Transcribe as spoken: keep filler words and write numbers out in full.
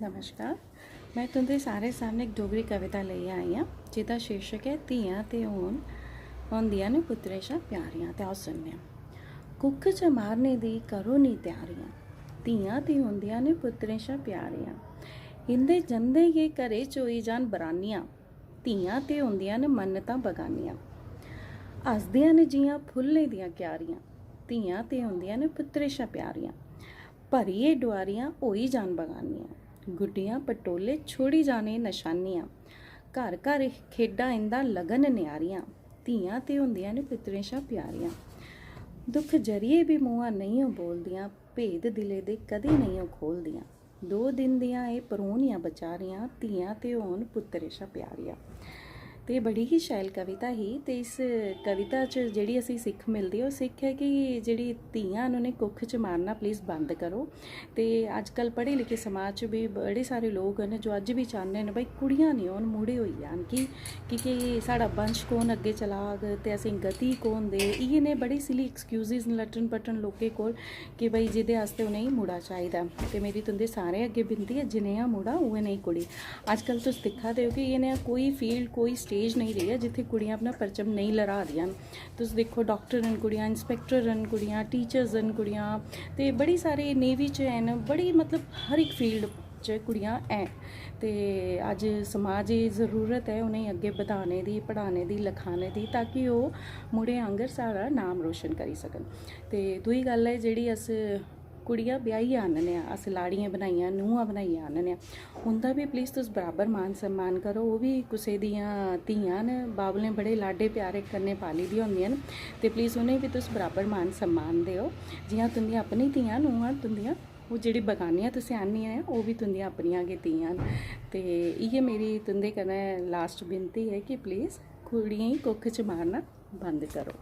नमस्कार, में तुं'दे सारे सामने इक डोगरी कविता लेइयै आई आं, जेह्दा शीर्षक ऐ "धीआं ते हून होंदियां न पुत्तरें शा प्यारियां।" ते आओ सुनने आं। कुक्ख च मारने दी करो नी त्यारियां, धीआं ते होंदियां न पुत्तरें शा प्यारियां। इं'दे जंदे गै घरै च होई जान बरानियां, धीआं ते होंदियां न मन्नतां बगानियां। हसदियां न जि'यां फुल्लें दियां क्यारियां, धीआं ते होंदियां न पुत्तरें शा प्यारियां। भरियै डुआरियां होई जान बगानियां, गुड्डियां पटोले छोड़ी जाने नशानियां। घर घर खेढां इं'दा लगन न्यारियां, धीआं ते होंदियां न पुत्तरें शा प्यारियां। दुख जरिये बी मुंहा नेईं ओह् बोलदियां, भेद दिले दे कदें नेईं ओह् खोलदियां। दो दिन दियां एह् परौह्नियां बचारियां, धीआं ते होन पुत्तरें शा प्यारियां। ते बड़ी गै शैल कविता ही। ते इस कविता च जेह्ड़ी असेंगी सिक्ख मिलदी ऐ, ओह् सिक्ख ऐ कि जेह्ड़ी धीआं न, उ'नें कुक्ख च मारना प्लीज बंद करो। ते अज्जकल पढ़े लिखे समाज च बी बड़े सारे लोक न जो अज्ज बी चांह्दे न भाई कुड़ियां निं होन, मुड़े होई जान। की की के साढ़ा वंश कौन अग्गें चलाग ते असें गति कौन दे? इ'यै नेह् बड़े सिली एक्सक्यूजेस न, लटन पटन लोकें कोल कि भाई जेह्दे आस्तै उ'नेंगी मुड़ा चाहिदा। ते मेरी तुं'दे सारें अग्गें बिनती ऐ, जनेहा मुड़ा उ'ऐ नेही कुड़ी। अज्जकल तुस दिक्खा दे ओ कि इ'यै नेहा कोई फील्ड, कोई स्टेज नेईं रेही ऐ जित्थै कुड़ियां अपना परचम नेईं लहरा दियां न। तुस दिक्खो, डाक्टर न कुड़ियां, इंस्पैक्टर न कुड़ियां, टीचर्स न कुड़ियां, ते बड़ी सारी नेवी च हैन, बड़ी मतलब हर इक फील्ड च कुड़ियां हैन। ते अज्ज समाज गी जरूरत ऐ उ'नेंगी अग्गें बधाने दी, पढ़ाने दी, लखाने दी, ताकि ओह् मुड़ें आंगर साढ़ा नाम रोशन करी सकन। ते दूई गल्ल ऐ, जेह्ड़ी अस कुड़ियां ब्याहियै आह्नने आं, अस लाड़ियां बनाइयै, नूहां बनाइयै आह्नने आं, उं'दा बी प्लीज तुस बराबर मान सम्मान करो। ओह् बी कुसै दियां धीआं न, बाबलें बड़े लाडे प्यारे कन्नै पाली दियां होंदियां न, ते प्लीज उ'नेंगी बी तुस बराबर मान सम्मान देओ। जि'यां तुं'दियां अपनी धीआं नूहां तुं'दियां, ओह् जेह्ड़ी बगानियां तुसें आह्नियां ऐ, ओह् बी तुं'दियां अपनियां गै धीआं न। ते इ'यै मेरी तुं'दे कन्नै लास्ट बिनती ऐ कि प्लीज कुड़ियें गी कुक्ख च मारना बंद करो।